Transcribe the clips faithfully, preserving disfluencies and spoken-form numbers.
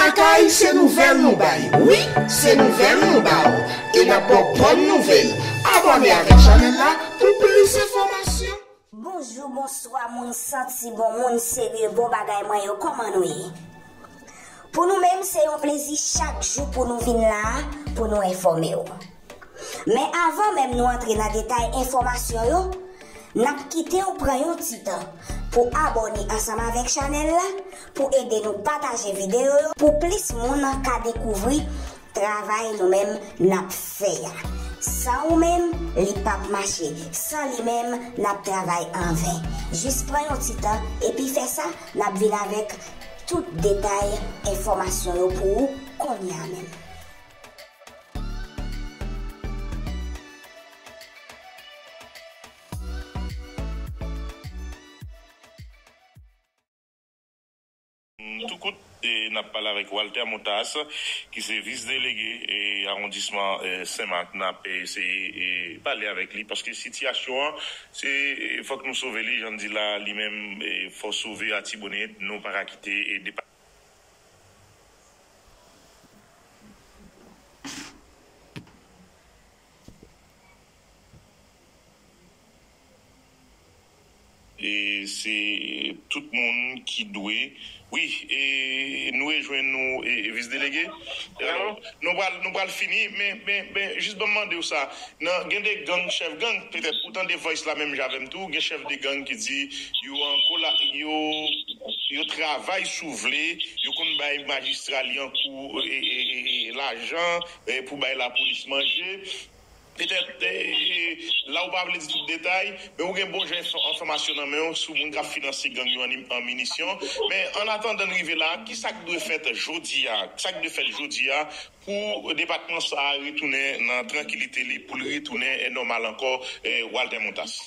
Akay, se nouvèl nou bay. Wi, se nouvèl nou ba w. E n ap ba w bòn nouvèl. Abòne avèk chanèl la pou plis enfòmasyon. Bonjou, bonswa, moun santi bon, moun serye, bon bagay mwen yo, kòman nou ye? Pou nou menm, se yon plezi chak jou pou nou vin la a, pou nou enfòme w. Men avan menm nou antre nan detay enfòmasyon yo, n ap kite w pran yon ti tan pou abòne ansanm avèk chanèl la, pou ede nou pataje videyo yo, pou plis moun ka dekouvri travay nou menm n ap fè a. San ou menm, li p ap mache. San li menm, n ap travay anven. Jis pran yon ti tan, epi fè sa, n ap vin avèk tout detay enfòmasyon yo pou ou kounye a menm. Tou kout, e, n ap pale avèk Walter Montas, ki se vis delege, e, awondisman, e, Senmak. N ap, e, eseye, e, pale avèk li, paske sitiyasyon an, se, e, fòk nou sove li, jan n di la, li menm, e, fò sove Latibonit, nou pa ka kite, e, depa- E se tout moun ki dwe. Wi, e nou rejwenn nou, e, e vis delege. Alò, nou pral, nou pral fini, men, men, men, jis ban m mande w sa. Nan, gen de gang, chèf gang, petèt ou tande voice la menm jan avè m tou, gen chèf de gang ki di yo an kola-, yo, yo travay si w vle, yo konn bay majistra Lyankou, e, e, e, e, lajan, e, pou bay lapolis manje. Petèt, e, la ou pa vle di tout detay, men ou gen bon jan enfò-, enfòmasyon nan men w sou moun k ap finanse gang yo an, an minisyon. Men, an atandan n rive la, ki sa k dwe fèt jodi a? Ki sa k dwe fèt jodi a pou depatman sa a retounen nan trankilite li, pou l retounen, e, nòmal ankò, e, Walter Montas?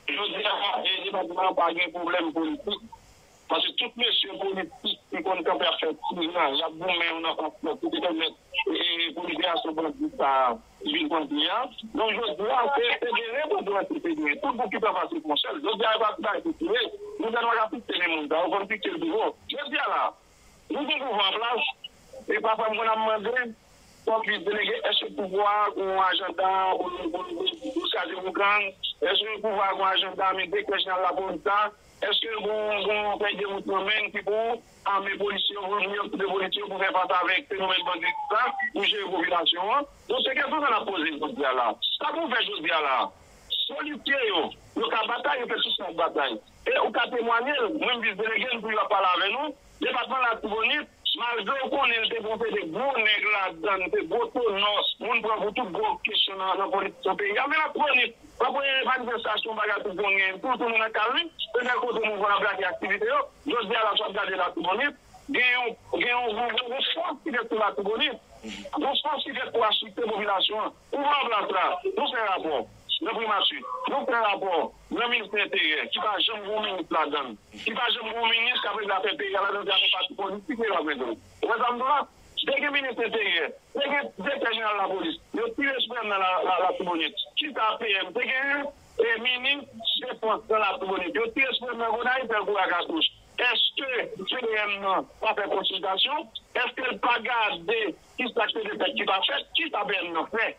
Jodi a, e, depatman an pa gen pwoblèm politik. Paske tout mesye politik ki konn kanpe ap fè ti jan, y ap goumen youn anfas lòt, ki te pèmèt, e, e, pou liberasyon bandi sa a ki vin kounye a. Donk, jodi a, se, se gere pou dwe se gere. Tout gwoup ki pran pase fon sèl. Jodi a, e pa ti bagay ki tire. Nou fè nou pa ka fikse men moun sa yo, fò n fikse l pi wo. Jodi a la, nou gen pouvwa an plas, e pafwa m konn ap mande, kòm vis delege, èske pouvwa a gen yon ajanda pou, pou, pou, pou kraze yon gang? Èske pouvwa a gen yon ajanda, men direktè jeneral lapolis la, èske gen yon, gen yon fèy de wout nan men l ki pou ame polisye yo, pou l okipe polisye yo, pou fè fas avèk fenomèn banditis la, pou jere popilasyon an? Donk, se kesyon sa n ap poze jodi a la. Sa pou w fè jodi a la? Polisye yo, yo ka batay, yo fè tout sa k batay. E ou ka temwanye l, mwen m vis delege, m toujou ap pale avè nou. Depatman Latibonit, malgre w konnen l te gen yon seri de gwo nèg ladan l, te gwo tonò, moun pran pou tout gwo kesyon nan, nan politik peyi a, men Latibonit, w ap wè manifestasyon, bagay tout bon gen, tout moun nan kalm li, se sèl kote moun konn ap lage aktivite yo. Jodi a la, si w ap gade Latibonit, gen yon, gen yon, yon, yon, yon fòs ki fèt sou Latibonit, yon fòs ki fèt pou asiste popilasyon an. Pouvwa an plas la, nou fè rapò nan primati, nou fè rapò nan ministè enteryè, ki pa janm gen yon minis ladan l, ki pa janm gen yon minis k ap regle afè peyi a ladan l, se afè pati politik li ap regle. Ou wè sa m di w la? Te gen minis enteryè, te gen direktè jeneral lapolis, yo tire sou M nan la, la, Latibonit. Kisa P M te genyen? E minis defans nan Latibonit, yo tire sou M nan Gonayiv, fè l kouri a katouch. Èske P M nan pa fè konsiltasyon? Èske l pa gade kisa k te dwe fèt ki pa fèt? Kisa P M nan fè?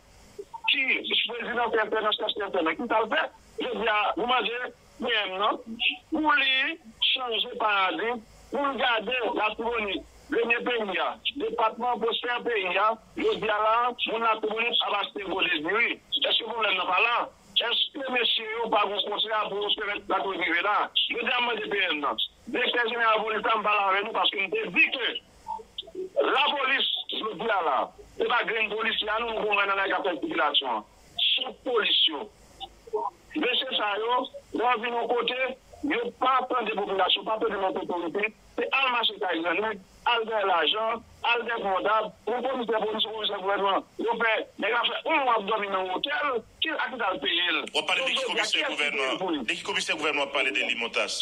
Ki prezidan P M nan, chèf P M nan, kisa l fè? Jodi a, nou mande P M nan pou li chanje paradig, pou l gade Latibonit, premye peyi a, depatman pwospè peyi a, jodi a la, moun Latibonit ap achte gwo de diri. Èske pwoblèm nan pa la? Èske mesye yo pa gen kontra pou yo pèmèt Latibonit rive la? Jodi a, m mande P M nan. Direktè jeneral polis la, m pale avè nou paske m te di ke lapolis, jodi a la, se pa grenn polisye a nou, nou konn wè nan lari k ap fè sikilasyon an. Chèf polis yo. Mesye sa yo, lè yo vin yon kote, yo pa tande popilasyon, pa tande lòt otorite, se al mache kay grannèg, al dèyè lajan, al dèyè kòdab, yon komisè polis, yon komisè gouvènman, yo fè, nèg la fè yon mwa ap dòmi nan yon otèl, ki, a ki sa l peye l? W ap pale de ki komisè gouvènman? De ki komisè gouvènman w ap pale de li, Montas?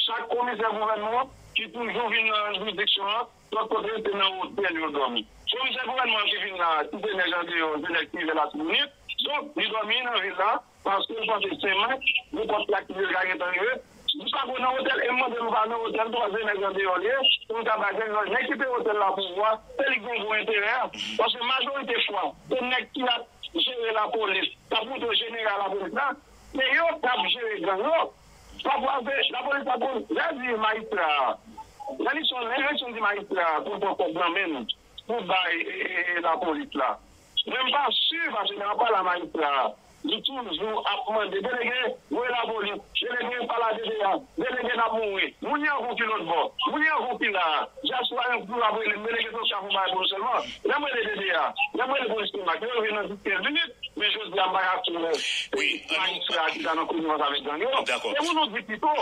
Chak komisè gouvènman ki toujou vin nan jiridiksyon an, lòt kote se nan otèl yo dòmi. Komisè gouvènman ki vin la, ki se nèg andeyò, se nèg ki rive Latibonit. Donk, li dòmi nan vil la, paske l panse Senmak, nenpòt ki aktivite l ka gentan rive, Gustavo nan otèl, e m mande m pa nan otèl tou, paske nèg nan deyò li ye, pou m ka bay nèg nan, nèg ki peye otèl la pou ou a, se li ki gen gwo enterè a. Paske majorite fwa, se nèg ki ap jere lapolis, k ap monte w jeneral lapolis la, se yo k ap jere gang yo. Pafwa, se lapolis la pou, lè di majistra a, lè li son, lè eleksyon di majistra a, pou l pran kòb nan men l, pou bay e, e, e, lapolis la. Men m pa si, paske lè w ap pale a majistra a, li toujou ap mande, delege, voye lapolis, delege, pale a D D A, delege, n ap mouri. Moun yo ankò ki lòt bò, moun yo ankò ki la a, dyaspora yo toujou ap rele m, delege, se w ka fè yon bagay pou nou sèlman. Lè m rele D D A, lè m rele polis Senmak, yo rive nan dis kenz minit, men jodi a, m pa ka tou wè majistra a ki ta nan konivans avèk gang yo. Se pou nou di pito,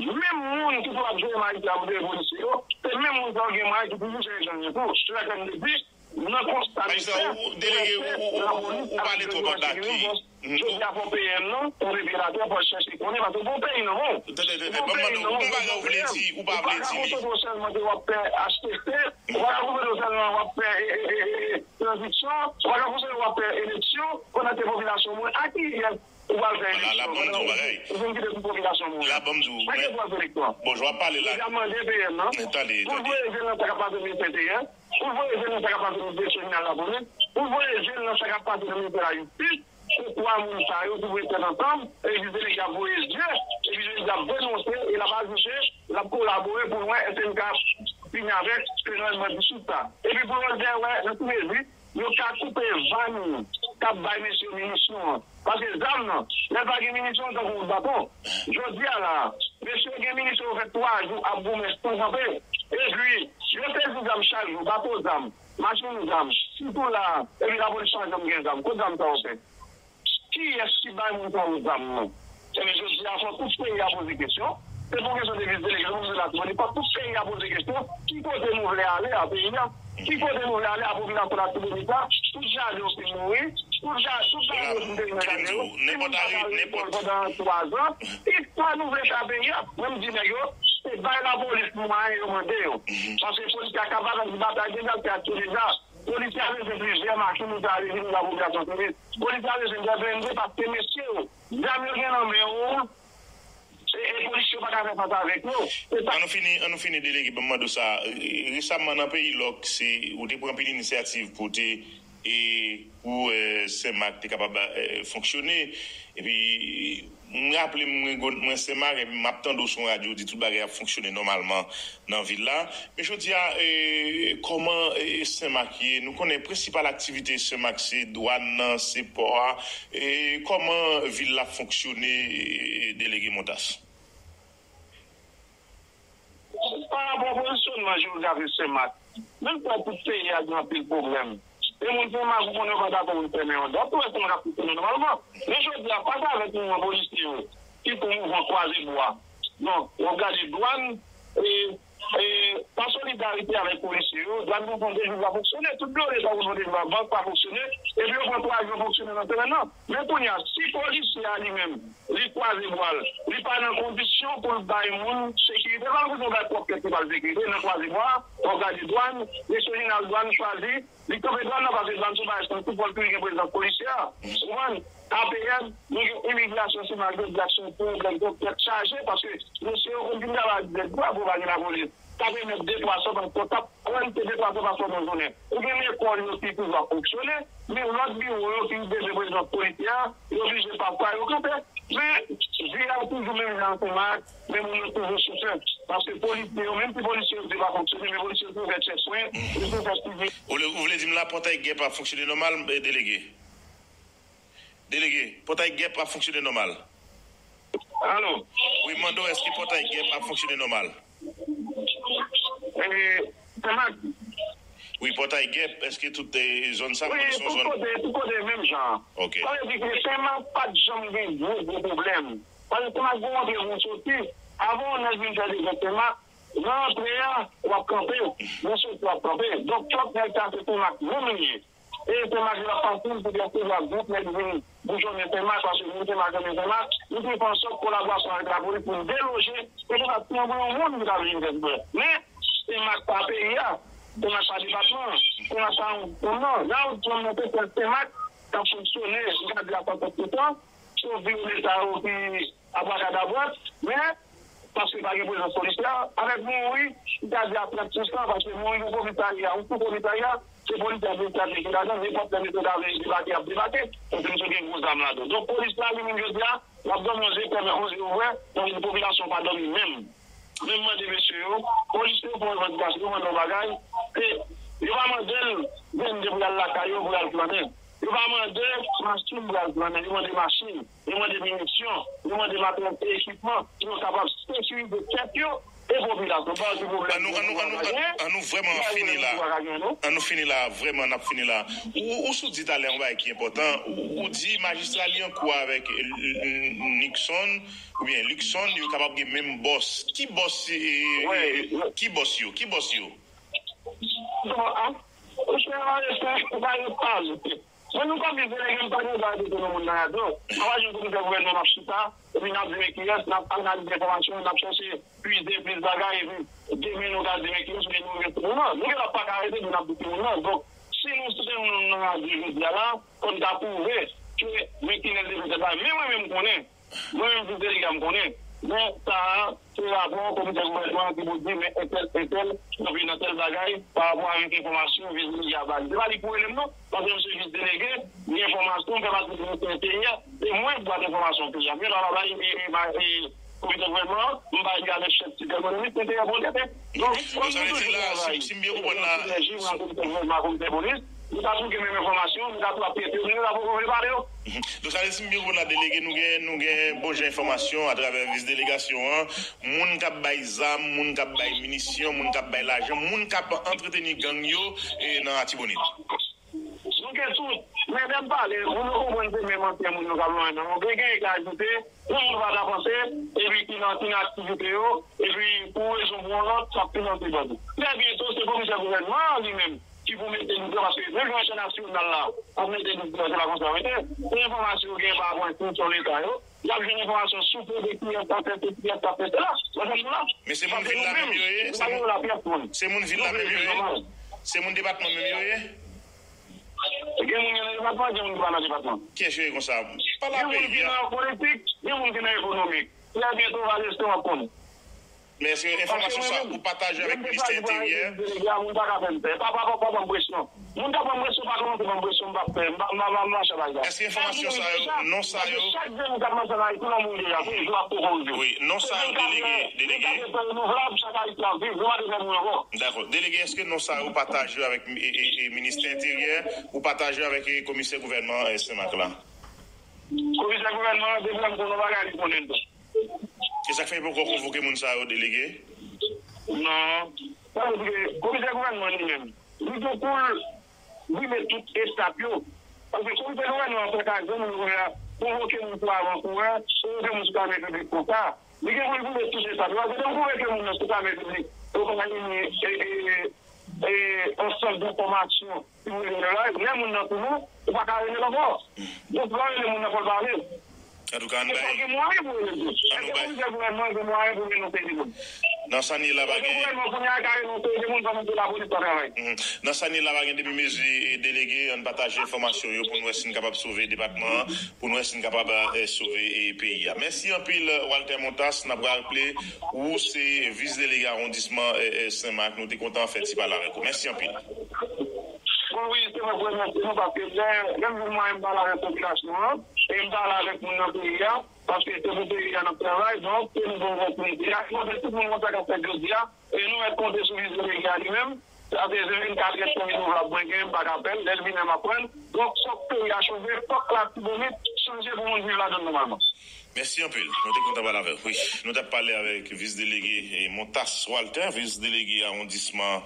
menm moun ki tou ap jere majistra pou te revolisye yo, se menm moun sa yo gen mwayen ki toujou jere gang yo tou. Se sa ke m te di, nan konsta nou fè, ou, ou, delege, ou, ou, ou, ou, ou pale twòp anba ki. Jodi a fò P M nan, ou leve latè, fò l chèche konnen, paske bon peyi nan men w. Tande, tande, ban m mande w, ou gon bagay ou vle di, ou pa vle di li. Ou pa ka konsantre w sèlman ke w ap fè H T C, ou pa ka konsantre w sèlman w ap fè, e, e, e, e, e, tranzisyon, ou pa ka konsantre w ap fè eleksyon, pandan ke popilasyon mouri. A kiyès ou pral fè eleksyon pandan ou, ou vin kite tout popilasyon mouri? La, ban m di w, men, bon, jan w ap pale la. Jodi a mande P M nan pou l voye je l nan sa k ap pase Minis venteyen, pou l voye je l nan sa k ap pase nan direksyon jeneral lapolis, pou l voye je l nan sa k ap pase nan ministè lajistis, pou twa moun sa yo ki voye tèt ansanm, epi delege ap voye je, epi delege ap denonse, e l ap ajoute, l ap kolabore pou l wè èske n ka fini avèk fenomèn bandisip sa. Epi pou l wè, wè, nan tout mezi, yo ka koupe van k ap bay mesye yo minisyon an. Paske zam nan, lè l pa gen minisyon, l tankou kout baton. Jodi a la a, mesye yo gen minisyon, yo fè twa jou ap goumen san kanpe. Epi, yo sezi zam chak jou, bato zam, machin zam, sitou la a, epi lapolis pa janm gen zam. Kot zam sa yo fè? Kiyès ki bay moun sa yo zam nan? Ebyen, jodi a, fò tout peyi a poze kesyon. Se pa yon kesyon de vis delege, se pa yon kesyon de Latibonit. Fò tout peyi a poze kesyon. Ki kote nou vle ale a peyi a? Ki kote nou vle ale a popilasyon Latibonit la? Tout jaden yo fin mouri. Tout ja-, tout bagay yo fin peri nan jaden yo. Timoun pa ka al lekòl pandan twa zan. Ki sa nou vle fè a peyi a? Mwen, m di nèg yo, se bay lapolis mwayen yo mande yo. Paske polis la kapab antre batay deja, l fè aksyon deja. Polis la bezwen plizyè machin pou ta ale vini ba popilasyon sivil. Polis la bezwen dè blende paske mesye yo, zam yo gen nan men yo, e, e polis yo pa ka fè fas avèk yo. Se sa. An nou fini, an nou fini, delege, ban m mande w sa. E, resaman nan peyi Lòk, se, ou te pran anpil inisyativ pou te, e, pou, e, Senmak te kapab, e, fonksyone. Epi, m raple m, mwen, mwen Senmak, epi m ap tande w sou yon radyo, w di tout bagay ap fonksyone nòmalman nan vil la. Men jodi a, e, kòman, e, Senmak ye? Nou konnen prensipal aktivite Senmak se dwàn nan, se pò a. E, kòman vil la ap fonksyone, e, delege Montas? Pa rapò pozisyonman jewografi Senmak, menm si tout peyi a gen anpil pwoblèm, e moun Senmak, ou konnen, yo pa dakò pou n fèmen yon dòt, ou wè Senmak ap fonksyone nòmalman. Men jodi a, fas avèk mouvman polisye yo, sitou mouvman kwaze bwa. Donk, w ap gade dwàn, e, e, pa solidarite avèk polisye yo, dwàn pou fè yon dejou pa fonksyone, tout biwo leta pou fè yon dejou pa, bank pa fonksyone, epi yo pran twa jou fonksyone nan semèn nan. Men kounye a, si polisye a li menm, li kwaze bwa l, li pa nan kondisyon pou l bay moun sekirite, pa nan kondisyon pou l bay pwòp tèt li pa l sekirite, nan kwaze bwa, w ap gade dwàn, direksyon jeneral dwàn chwazi, li kanpe dwàn nan, paske dwàn se yon bagay sansib, fò l toujou gen prezans polisye a. Ou konprann? A P M, nou gen imigrasyon, se malgre di aksyon pwoblèm, pwòp tèt chaje, paske mesye yo konn vin travay ak zèd bwa pou pa gen lapolis. Sa pèmèt de twa sòt ankò, t ap pran de twa sòt pa sòt nan jounen. Ou gen lekòl yo ki toujou ap fonksyone, men lòt biwo yo ki bezwen prezans polisye a, yo oblije pafwa yo kanpe. Men, vi a toujou menm jan ansanm ak, men moun yo toujou soufè. Paske polisye yo, menm si polisye yo di pa fonksyone, men polisye yo toujou fè tchèkpwen, yo toujou fè sivi. Ou vle, ou vle di m la Pòtay Gèp ap fonksyone nòmal, eh, delege? Delege, Pòtay Gèp ap fonksyone nòmal? Alo? Wi, m mande w, èske Pòtay Gèp ap fonksyone nòmal? Eh, Senmak. Wi, Pòtay Gèp, èske tout, eh, zòn sa, wi, m konnen se yon tout zòn kote, tout kote menm jan. Ok. Sa vle di ke Senmak pa t janm gen gwo, gwo pwoblèm. Paske Senmak gon rantre, gon soti. Avan yon nèg vin fè dezòd Senmak, nan rantre a, w ap kanpe. Nan soti, w ap kanpe. Donk, fòk nèg sa se Senmak menm li ye. E Senmak li pa fasil pou te resevwa gwoup nèg vin boujonnen Senmak, paske moun Senmak renmen Senmak. Nou te fè ansòt kolaborasyon avèk lapolis pou n deloje, e se pa t yon moun ki ta vin fè eksprè. Men, Senmak pa peyi a, Senmak pa depatman an, Senmak pa yon fanm nan. La ou fanm nan se sèl Senmak k ap fonksyone, m ka di a san sèt pousan, sou vyolen sa yo ki abrakadabwat, men paske pa gen prezans polis la, avèk mouri, m ta di a trant pousan, paske mouri pou komisarya, ou pou komisarya, se polis administratif ki ladan, nenpòt lè mesye ta vle debake, y ap debake, paske misye gen gwo zam ladan. Donk, polis la, li menm, jodi a, l ap dòmi yon je fèmen, yon je ouvè, yon popilasyon pa dòmi menm. Men m mande mesye yo, polis yo fè yon revandikasyon, yo mande yon bagay, se, yo pa mande l vennde pou y al lakay yo, pou y al flannen. Yo pa mande machin pou y al flannen, yo mande machin, yo mande minisyon, yo mande materyèl e ekipman pou yo kapab sekirize tèt yo e popilasyon. Paske pwoblèm An nou, an nou, an nou, an, an nou vrèman fini la. An nou fini la, vrèman, n ap fini la. Ou, ou sot di talè yon bagay ki enpòtan. Ou, ou di majistra li an kou avèk, eh, Nixon, oubyen Luckson, yo kapab gen menm bòs. Ki bòs, eh, eh, ki bòs yo? Ki bòs yo? Bon, a, ou fè malefè, ou pa gen pale. Mwen, nou kòm vice délégué, m pa gen dwa rete non moun nan radyo. Mwen pa jwenn komisè gouvènman m ap chita, epi n ap di men kiyès, n ap analize enfòmasyon, n ap chèche puize plis bagay, epi demen nou ka di men kiyès, men nou rete moun nan. Nou genlè pa ka rete, nou n ap di moun nan. Donk, si nou site yon non nan radyo jodi a la, fò n ka pwouve ke men kilès li te fè sa. Men mwen menm, m konnen. Mwen menm, vice délégué a, m konnen. Men sa a, se rapò komisè gouvènman an ki pou di, men entèl, entèl, yo vin nan tèl bagay, pa rapò avèk enfòmasyon vice délégué a ba li. Se pa li pou rele m non, paske m se vice délégué, gen enfòmasyon, m fè pati ministè enteryè, se mwen ki dwa enfòmasyon peyi a. Men pa bay, e, e, ba, e, komisè gouvènman an, m bay li avèk chèf ti gouvènman, ministè enteryè pou l trete. Donk, Donk, sa vle di la, si, si m byen konprann la, nou ta tou gen menm enfòmasyon, nou ta tou ap trete yo, nou ta poko vle pale yo. Donk, sa vle di, si m byen konprann la, delege, nou gen, nou gen bon jan enfòmasyon atravè vis delegasyon an. Moun k ap bay zam, moun k ap bay minisyon, moun k ap bay lajan, moun k ap antreteni gang yo, e, nan Atibonit. Nou gen tout. Men lè m pale, moun yo konprann se menm ansyen moun yo k ap lonmen nan yo. Gen, gen, gen ajoute, yon moun pa ta panse, epi ki nan, ki nan aktivite yo, epi pou yon rezon pou yon lòt, sa ap finanse bandi. Trè byento, se komisè gouvènman an li menm ki pou mete nou deyò, paske menm Jwenn Nasyonal la ap mete nou deyò, se pa konsa yo rete. Se enfòmasyon yo gen pa rapò a enstitisyon Leta yo. Y ap jwenn enfòmasyon sou kote kiyès k ap fè sesi, kiyès k ap fè sela. Ou konprann la? Men se moun vil la menm yo ye? Se moun, se moun vil la menm yo ye? Se moun depatman menm yo ye? Gen moun ki nan depatman, gen moun ki pa nan depatman. Kiyès yo ye konsa? Pale a peyi a. Gen moun ki nan politik, gen moun ki nan ekonomik. Trè byento, Valestin, w ap konnen. Men èske enfòmasyon sa ou pataje avèk ministè enteryè? Moun pa ka fè m pè. Pa, pa, pa, pa ban m presyon. Moun k ap ban m presyon, pa kòmanse ban m presyon, m p ap fè. M pa, m pa, m pa, m pa mache avèk sa. Èske enfòmasyon sa yo, non sa yo? Chak jèn k ap mache nan Ayiti, nan moun deja, wi, jou ap poko rive. Wi, non sa yo, delege, delege. Renouvlab, chak Ayisyen ap viv, nou pa bezwen moun ankò. Dakò. Delege, èske non sa yo ou pataje avèk, e, e, e, ministè enteryè, ou pataje avèk, e, komisè gouvènman, e, Senmak la? Komisè gouvènman an, depi lè m konnen yon bagay, li konnen l tou. E sa k fè yo poko konvoke moun sa yo, delege? Non. Sa vle di ke komisè gouvènman li menm, li gen pou l brile tout etap yo. Paske komisè gouvènman an pa ka jwenn moun konvoke moun sou avan kourè, konvoke moun sou kanmen piblik konsa. Li gen pou l brile tout etap yo. Paske lè w konvoke moun nan sou kanmen piblik, ou pa ni, e, e, e, ansanm de enfòmasyon. Si w rele l la, lè moun nan sou nou, ou pa ka rele l ankò. Donk, lè w rele moun nan, fò l pale. Antouka, ann bay. E pa gen mwayen pou rele l tou. Èske komisè gouvènman gen mwayen pou rele yon seri de moun? Nan sa n ye la, pa gen. Èske gouvènman kounye a ka rele yon seri de moun pandan ke lapolis pa travay? Mhm. Nan sa n ye la, pa gen demi mezi, e, delege, ann pataje enfòmasyon yo pou n wè si n kapab sove depatman an, pou n wè si n kapab, e, sove, e, peyi a. Mèsi anpil, Walter Montas. N ap raple, ou se vis delege awondisman, e, e, Senmak. Nou te kontan fè ti pale avèk ou. Mèsi anpil. Bon, wi, se mwen ki remèsye nou, paske lè, lè m jwenn mwayen m pale avèk popilasyon an, e m pale avèk moun nan peyi a, paske se pou peyi a n ap travay, donk, se nou ban opòtinite a, e konte tout moun konsa k ap fèt jodi a, e nou mèt konte sou vis delege a li menm, sa se vennkatrè tan renouvlab mwen gen, m pa ka pè l, lè l vini m ap pran l, donk, fòk peyi a chanje, fòk Latibonit chanje pou moun viv ladan l nòmalman. Mèsi anpil. Nou te kontan pale avè w. Wi, nou t ap pale avèk vis delege, e, Montas Walter, vis delege awondisman,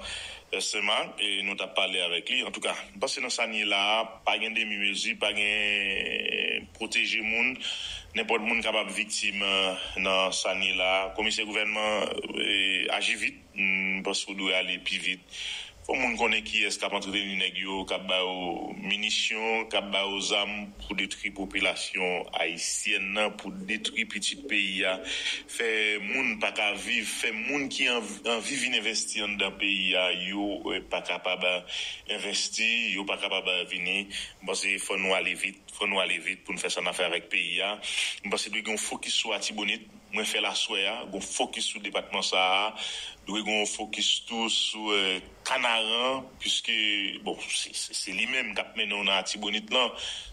e, Senmak, e nou t ap pale avèk li. Antouka, m panse nan sa n ye la a, pa gen demi mezi, pa gen pwoteje moun. Nenpòt moun kapab viktim, e, nan sa n ye la a. Komisè gouvènman, e, aji vit. M panse w dwe ale pi vit. Fò moun konnen kiyès k ap antreteni nèg yo, k ap ba yo minisyon, k ap ba yo zam pou detwi popilasyon ayisyèn nan, pou detwi pitit peyi a. Fè moun pa ka viv, fè moun ki anv- anvi vin envesti anndan peyi a, yo eh, pa kapab eh, envesti, yo pa kapab eh, vini. M panse fò nou ale vit, fò nou ale vit pou n fè sa n a fè avèk peyi a. M panse dwe gen yon fokis sou Atibonit. Mwen fè l aswè a, gon fokis sou depatman sa a, dwe gon fokis tou sou eh, Kanaran, piske, bon, se- se se li menm k ap mennen w nan Atibonit lan.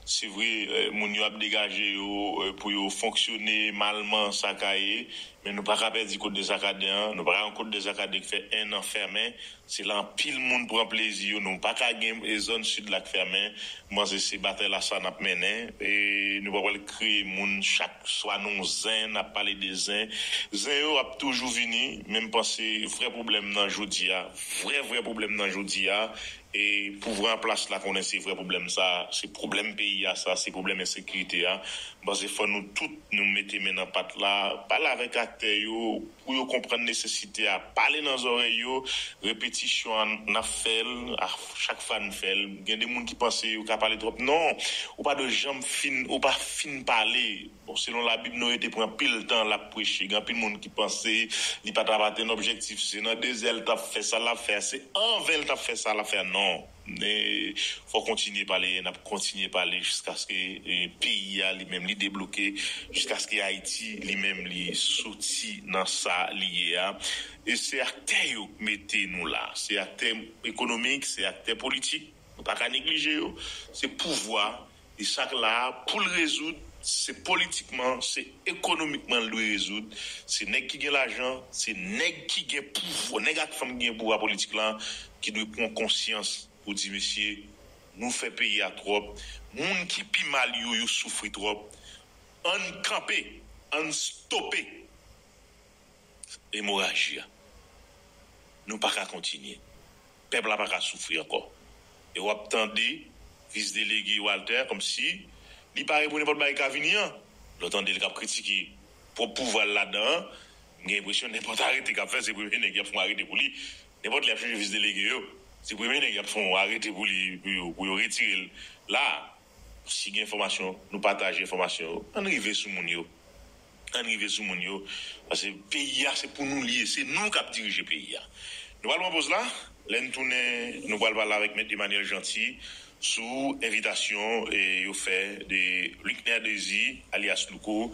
Se vre, eh, moun yo ap degaje yo eh, pou yo fonksyone malman, sa ka ye, men nou pa ka pèdi kot de Zakaden an, nou pa ka gen kot de Zakaden ki fè en an fèmen, se la anpil moun pran plezi yo, nou pa ka gen eh, zòn sid la k fèmen. M panse se batay la sa n ap mennen. E nou pa pral kreye moun chak swa nou zen, n ap pale de zen. Zen yo ap toujou vini, men m panse vrè pwoblèm nan jodi a, vrè, vrè pwoblèm nan jodi a, e pouvwa an plas la konnen se vrè pwoblèm sa, se pwoblèm peyi a sa, se pwoblèm ensekirite a. M panse fò nou tout nou mete men nan pat la, pale avèk aktè yo, pou yo konprann nesesite a, pale nan zòrèy yo, repetisyon an, n ap fè l, a chak fwa n fè l. Gen de moun ki panse yo ka pale twòp. Non, ou pa dwe janm fin, ou pa fin pale. Bon, selon Labib, Noye te pran pil tan l ap preche. Gen anpil moun ki panse li pa t ap atenn objektif. Se nan dezè l t ap fè sa l ap fè a. Se anven l t ap fè sa l ap fè a. Non. E fò kontinye pale, n ap kontinye pale jiskaske eh, peyi a li menm li debloke, jiskaske Ayiti li menm li soti nan sa li ye a. E se aktè yo k mete nou la, se aktè ekonomik, se aktè politik, nou pa ka neglije yo. Se pouvwa, e sa k la a pou l rezoud, se politikman, se ekonomikman l dwe rezoud. Se nèg ki gen lajan, se nèg ki gen pouvwa, nèg ak fanm ki gen pouvwa politik lan ki dwe pran konsyans pou di mesye, nou fè peyi a twòp, moun ki pi mal yo, yo soufri twòp. Ann kanpe, ann stope emoraji a. Nou pa ka kontinye. Pèp la pa ka soufri ankò. E w ap tande vis delege Walter kòmsi li pare pou nenpòt bagay ka vini an. Lè w tande l k ap kritike pwòp pouvwa l ladan an, m gen enpresyon nenpòt arete k ap fè se premye nèg y ap fè yon arete pou li. Nenpòt lè y ap chanje vis delege yo, se premye nèg y ap fè yon arete pou li, pou yo, pou yo retire l. La, si gen enfòmasyon, nou pataje enfòmasyon yo. Ann rive sou moun yo. Ann rive sou moun yo. Paske peyi a, se pou nou li ye. Se nou k ap dirije peyi a. Nou pral pran poz la. Lè n tounen, nou pral pale avèk Mèt Emmanuel Jeanty sou envitasyon eh, yo fè de Luckner Désir, alyas Louko,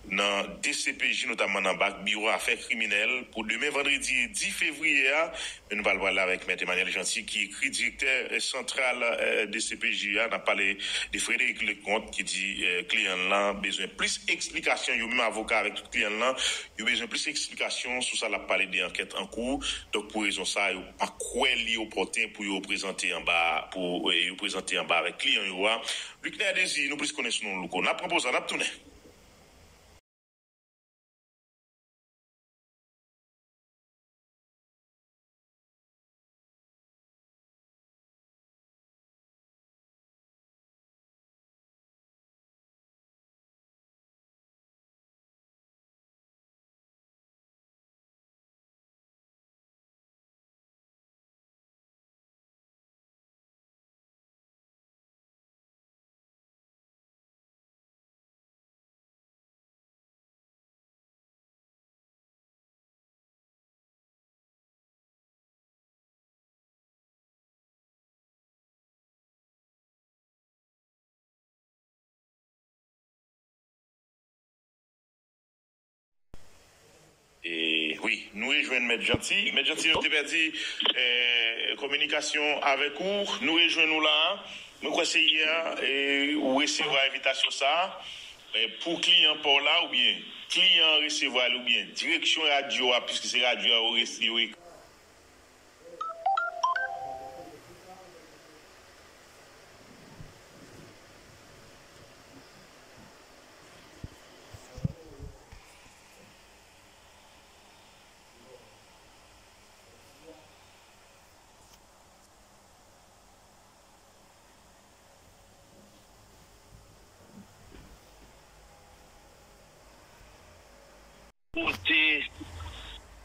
nan D C P J, notamman nan bak Biwo Afè Kriminèl, pou demen vandredi dis fevriye a. Men nou pral pale avèk Mèt Emmanuel Jeanty, ki ekri direktè eh, santral eh, D C P J a. N ap pale de Frédéric Leconte, ki di eh, kliyan l lan bezwen plis eksplikasyon. Yo menm avoka avèk tout kliyan l lan, yo bezwen plis eksplikasyon sou sa l ap pale de ankèt an kou. Donk, pou rezon sa, yo pa kwè li opòten pou yo prezante anba, pou eh, yo prezante anba avèk kliyan yo a. Luckner Désir, nou plis konnen sou non Louko. N ap pran poz la, n ap tounen. E, wi, nou rejwenn Mèt Jeanty. Mèt Jeanty, nou te pèdi eh, kominikasyon avèk ou. Nou rejwenn ou la. Mwen kwè se yè eh, ou resevwa envitasyon sa eh, pou kliyan pa w la oubyen kliyan an resevwa l oubyen direksyon radyo a, piske se radyo a yo res- yo ekri. Kote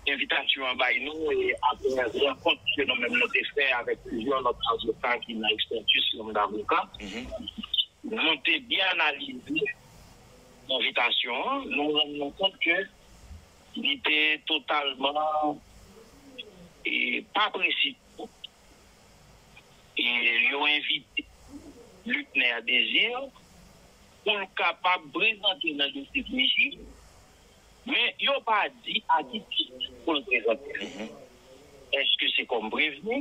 Envitasyon an bay nou e apre rankont ke nou menm nou te fè avèk plizyè lòt avoka ki nan ekspertiz, yon avoka, nou te byen analize envitasyon an, nou rann nou kont ke li te totalman e pa presi. E yo envite Luckner Désir pou l kapab prezante nan D C P J, men yo pa di a ki tit pou l prezante l. Èske se kòm prevni?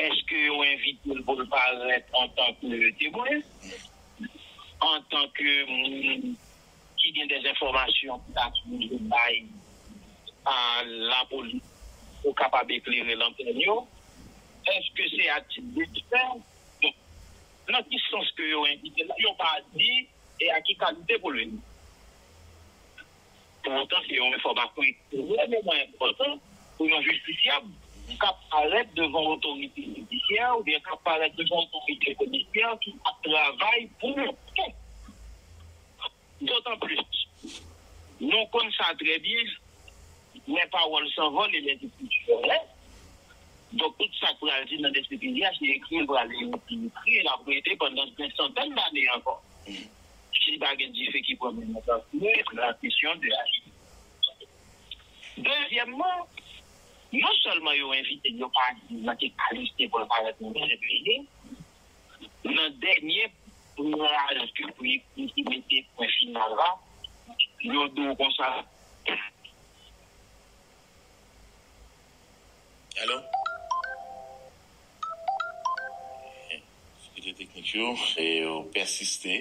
Èske yo envite l pou l parèt antanke temwen? Antanke moun ki gen de enfòmasyon ki ta sipoze bay a lapolis pou kapab eklere lantèn yo? Èske se a tit de spè? Bon, nan ki sans ke yo envite l la, yo pa di e a ki kalite pou l vini. Poutan, se yon enfòmasyon ekstrèmeman enpòtan pou yon jistisyab k ap parèt devan otorite jidisyè oubyen k ap parèt devan otorite jidisyè ki ap travay pou yon pèp. Dotan plis, nou konn sa trè byen, men pawòl sanvòl e lèzekisyon vòlè. Donk, tout sa k pral di nan D C P J a, se ekri l pral ekri, l ap rete pandan dè santèn dane ankò. Si pa gen dife ki pran menm nan kafou, la kesyon de aji. Dezyèmman, non sèlman yo envite l, yo pa di nan ki kalite pou l parèt nan D C P J, nan dènye fraz ke pou ekri ki mete pwen final la, yo di w konsa. Alo? Difikilte teknik yo, e yo pèsiste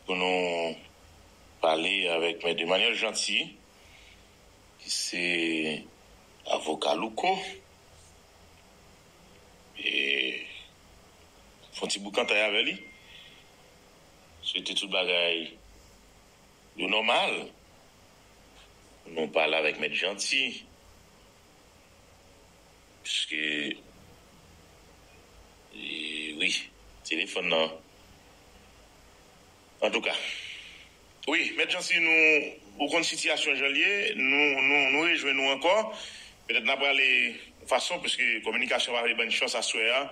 pou nou pale avèk Mèt Emmanuel Jeanty, ki se avoka Louko. E fè yon ti boukantay avè li. Swete tout bagay yo nòmal. Nou pale avèk Mèt Jeanty. Piske, e, wi, telefòn nan. Antouka, wi, Mèt Jeanty, nou, ou konn sitiyasyon jan l ye, nou, nou, nou rejwenn nou ankò. Petèt n ap prale fason, piske kominikasyon pa vle ban n chans aswè a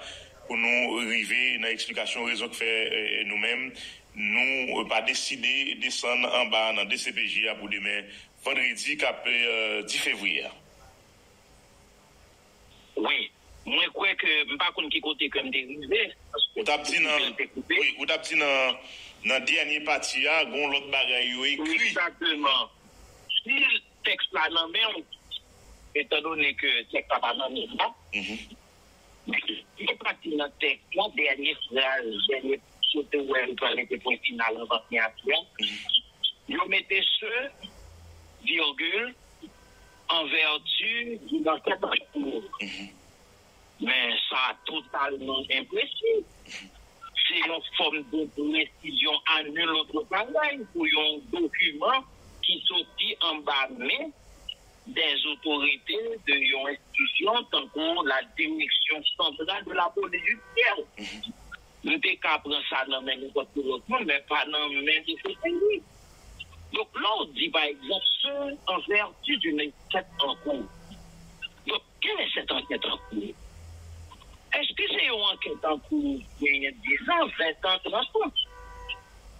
pou nou rive nan eksplikasyon rezon k fè, e, nou menm, nou, e, pa deside desann anba nan D C P J a pou demen vandredi k ap, e, dis fevriye a. Wi, mwen kwè ke m pa konn ki kote ke m te rive, paske Ou t ap di nan, koupe l te koupe. Wi, ou t ap di nan, nan dènye pati a, gon lòt bagay yo ekri. Egzakteman. Si tèks la nan men w, etandone ke tèks la pa nan men m, Mhm. Li pati nan tèks la, dènye fraz, dènye kote w wè li pral mete pwen final anvan siyati a. Yo mete ce, virgule, en vertu d'une enquête en cours. Men sa totalman enpresi. Se yon fòm de presizyon à nul autre pareil pou yon dokiman ki soti anba men des autorités de yon enstitisyon tankou la Direction Centrale de la Police Judiciaire. Nou te ka pran sa nan men nenpòt ki lòt moun, men pa nan men D C P J. Donk, lè w di, pa egzanp, ce en vertu d'une enquête en cours. Donk, quelle est cette enquête en cours? Èske se yon ankèt an kou genyen dizan, ventan, trantan?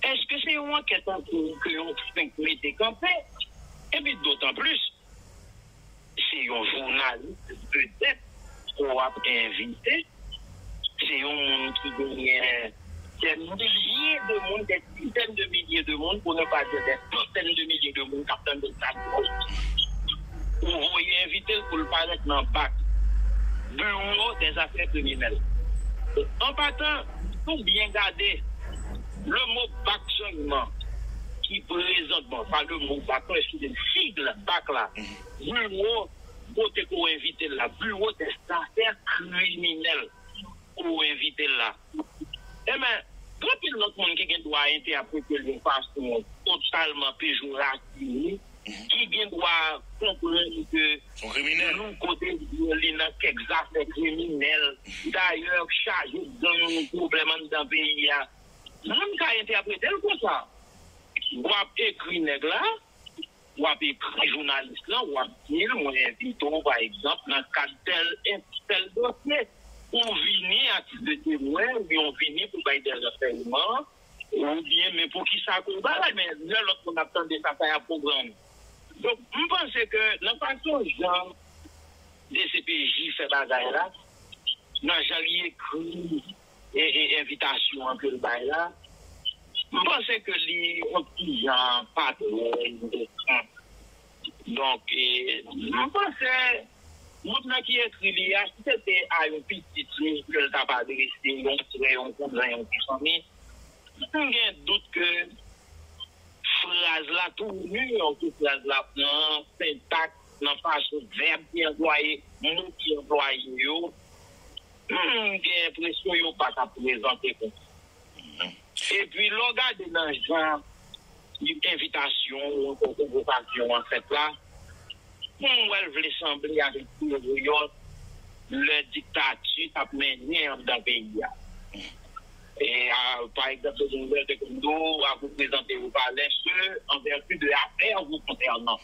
Èske se yon ankèt an kou ke yo fenk mete kanpe? Epi dotan plis, se yon jounalis vedèt ke w ap envite, se yon moun ki genyen dè milye de moun, dè dizèn de milye de moun, pou ne pa di dè santèn de milye de moun k ap tande sa. Ou voye envite l pou l parèt nan bak, Bureau des Affaires Criminelles. An patan, si w byen gade, le mot bak sèlman, ki prezanteman, pa le mot bak, non, eskize m, sig bak la, Bureau, kote ke w envite l la, Bureau des Affaires Criminelles, ke w envite l la. Enben, gen anpil lòt moun ki gen dwa entèprete l yon fason totalman pejoratif, ki gen dwa konprann ke Yon kriminèl. Nou kote li nan kèk zafè kriminèl. Dayè, chaje gang pwoblèm anndan peyi a. Moun ka entèprete l konsa. W ap ekri nèg la, w ap ekri jounalis lan, w ap di l, mwen envite w, pa egzanp, nan kad tèl, tèl dosye, ou vini atis de temwen, oubyen ou vini pou bay de ransèyman, oubyen men poukisa ke w bagay, men lè lòt moun ap tande sa, sa y ap konprann. Donk, m panse ke nan fason jan D C P J fè bagay la, nan jan li ekri e, e envitasyon an ke l bay la, m panse ke li yon ti jan pa twò enteresan. Donk, e, m panse moun nan ki ekri li a, si se te a yon pitit li ke l t ap adrese, yon frè, yon kouzen, yon ti fanmi, m gen dout ke fraz la, tounur ke fraz la pran, sentaks, nan fason vèb ki anplwaye, mo ki anplwaye yo, m gen enpresyon yo pa t ap prezante konsa. Epi, lè w gade nan jan envitasyon ou ankò konvokasyon an fèt la, m wè l vle sanble avèk peryòd lè diktati t ap mennen anndan peyi a. E, a, pa egzanp, Denis Nouvelle te konn di w, a vous présenter au palais ce en vertu de affaires vous concernant.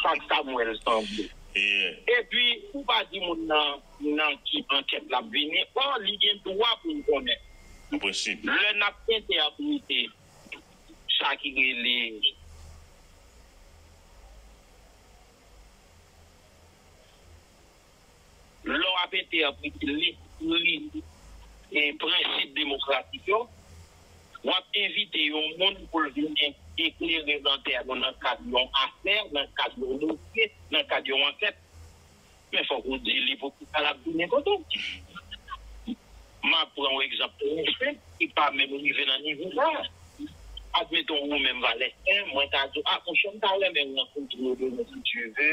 Sa k sa m wè l sanble. Epi, ou pa di moun nan, nan ki ankèt l ap vini, ò, li gen dwa pou l konnen. An prensip. Lè n ap entèprete sa ki rele lè w ap entèprete lespri e prensip demokratik yo, w ap envite yon moun pou l vin en- eklere lantèn ou nan kad yon afè, nan kad yon dosye, nan kad yon ankèt. Men fòk ou di li poukisa l ap vini kote w. M ap pran yon egzanp tou senp ki pa menm rive nan nivo sa a. Admeton, ou menm Valèsten, mwen ta di w, a, monchè, m ta renmen rankontre w demen, si Dye ve,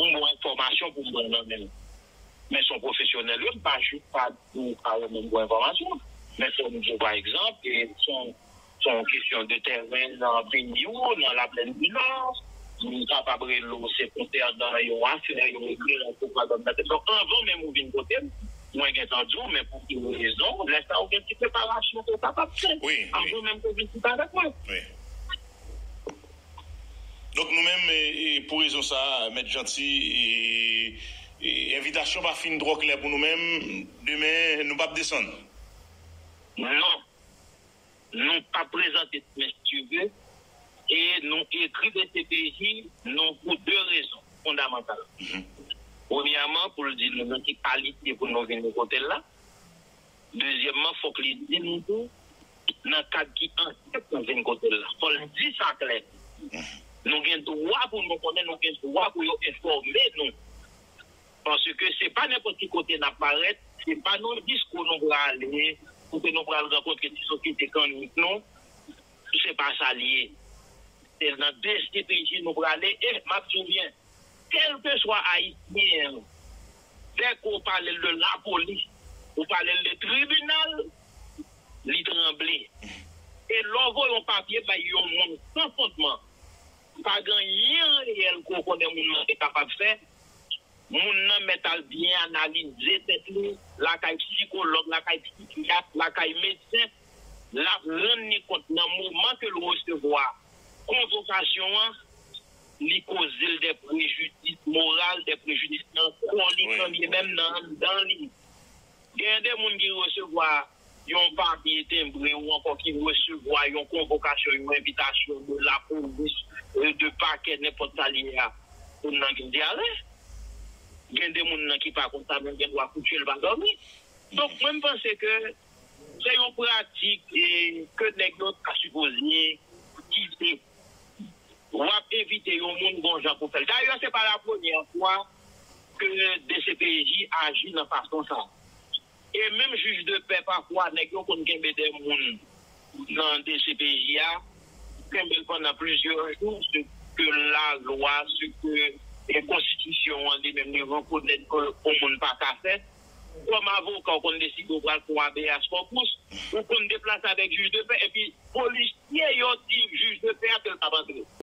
m gon enfòmasyon pou m pran nan men w. Men se yon pwofesyonèl, wi, m pa jis pa di w pa renmen m gon enfòmasyon. Men fò m di w, pa egzanp, e se yon, se yon kesyon de tèren nan peyi w, nan Laplèn di Nò, m kapab rele w, se konsènan yon afè, yon ekleran pwopagann nan tèt. Donk, anvan menm ou vin kote m, mwen gentan di w, men pou ki rezon, lè sa a ou gen ti preparasyon ke w kapab fè. Wi, wi. Anvan menm ke w vin chita avèk mwen. Wi. Donk, nou menm, e, e, pou rezon sa a, Mèt Jeanty, e, e, envitasyon pa fin twò klè pou nou menm, demen, nou p ap desann. Non. Nou p ap prezante Mèt Dye ve e nou ekri D C P J, nou pou de rezon fondamantal. Premyèman, pou l di nou nan ki kalite pou nou vin kote l la. Dezyèmman, fòk li di nou tou nan kad ki ankèt nou vin kote l la. Fò l di sa klè. Nou gen dwa pou nou konnen, nou gen dwa pou yo enfòme nou. Paske se pa nenpòt ki kote n ap parèt, se pa nan diskou nou prale, kote nou pral rankontre ti sosyete kannik nou, se pa sa l ye. Se nan D C P J nou prale, e m ap di w byen, kèlkeswa Ayisyen an, dèke w pale l de lapolis, ou pale l de tribinal, li tranble. E lè w voye yon papye bay yon moun san fondman, pa gen anyen reyèl ke w konnen moun nan te kapab fè, moun nan mèt al byen analize tèt li, lakay sikològ, lakay sikyat, lakay medsen, l ap rann li kont nan moman ke l resevwa konvokasyon an, li koze l de prejidis moral, de prejidis nan kò li, wi, kanmenm nan anndan li. Gen de moun ki resevwa yon papye tenbre ou ankò ki resevwa yon konvokasyon, yon envitasyon de lapolis, e, de pakè, nenpòt sa l ye a, moun nan gen dyare. Gen de moun nan ki pa konn sa menm gen dwa koutje l pa dòmi. Donk, mwen, m panse ke se yon pratik, e, ke nèg yo ta sipoze kite. W ap envite yon moun gon jan pou fè l. Dayè, se pa la premyè fwa ke D C P J aji nan fason sa. E menm jij de pè, pafwa, nèg yo konn kenbe de moun nan D C P J a, kenbe l pandan plizyè jou, se ke lalwa, se ke, e, konstitisyon an li menm li rekonèt ke yon moun pa ka fè. Kòm avoka, w konn deside w pral fè yon habeas corpus, ou konn deplase avèk jij de pè, epi polis